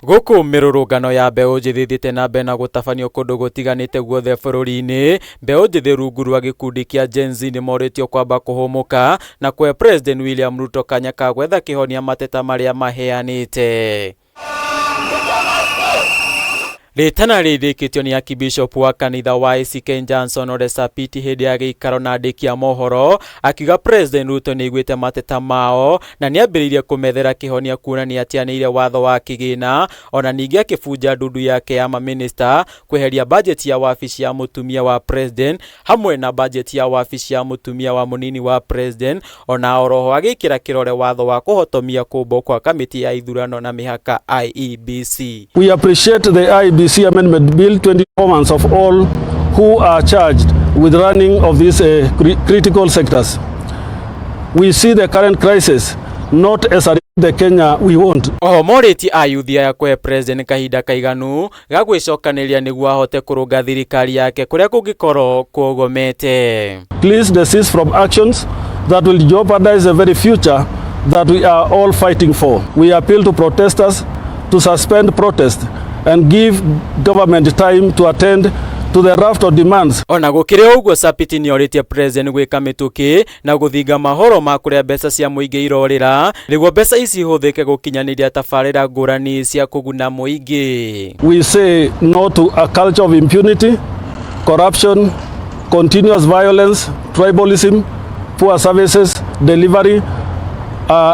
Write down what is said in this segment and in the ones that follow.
Gũkũ mĩrũrũngano ya mbeũ njĩthĩ ĩthiĩte na mbere na gũtabanio kũndũ gũtiganĩte guothe bũrũri-inĩ, mbeũ njĩthĩ rungu rwa gĩkundi kĩa Gen Z nĩmorĩtio kwamba kũhũmũka na kũhe President William Ruto kanya ka gwetha kĩhonia mateta marĩa maheanĩte. Rĩtana rĩrĩkĩtio nĩ Archbishop wa kanitha wa ACK Johnson Ole Sapit hĩndĩ ya gĩikaro na andĩki a mohoro, akiuga President Ruto nĩaiguĩte mateta mao na nĩambĩrĩirie kũmethera kĩhonia kuona nĩatianĩire watho wa kĩgĩna, ona ningĩ akĩbunja ndundu yake ya mamĩnĩsta kweheria bajeti ya wabici ya mũtumia wa President hamwe na bajeti ya wabici ya mũtumia wa mũnini wa President, ona oroho agĩkĩra kĩrore watho wa kũhotomia kũmbwo kwa kamĩtĩ ya ithurano na mĩhaka IEBC. We appreciate the IEBC Amendment Bill 20 performance of all who are charged with running of these critical sectors. We see the current crisis not as a the Kenya we want. Oho morĩtie ayuthi aya kũhe President kahinda kaiganu ga gwĩcokanĩrĩria nĩguo ahote kũrũnga thirikari yake kũrĩa kũngĩkorwo kuogomete. Please desist from actions that will jeopardize the very future that we are all fighting for. We appeal to protesters to suspend protest and give government time to attend to the raft of demands. Ona gũkĩrĩ ũguo, Sapit nĩorĩtie President gwĩka mĩtũkĩ na gũthinga mahoro ma kũrĩa mbeca cia mũingĩ irorĩra nĩguo mbeca ici ihũthĩke gũkinyanĩria tabarĩra ngũrani cia kũguna mũingĩ. We say no to a culture of impunity, corruption, continuous violence, tribalism, poor services delivery,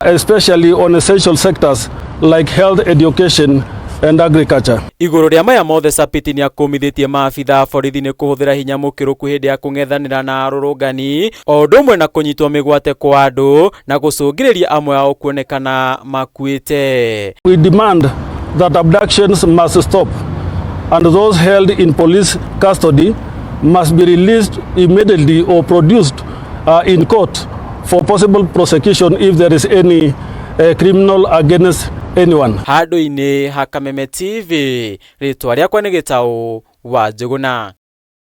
especially on essential sectors like health, education, and agriculture. Igũrũ rĩa maya mothe, Sapit nĩakũmithĩtie maabitha a borithi nĩ kũhũthĩra hinya mũkĩrũku hĩndĩ ya kũng'ethanĩra na arũrũngani, o ũndũ ũmwe na kũnyitwo mĩgwate kwa andũ na gũcũngĩrĩria amwe ao kuonekana makuĩte. We demand that abductions must stop and those held in police custody must be released immediately or produced in court for possible prosecution if there is any criminal against anyone. Handũ-inĩ ha Kameme TV, rĩtwa rĩakwa nĩ Gĩtaũ wa Njũgũna.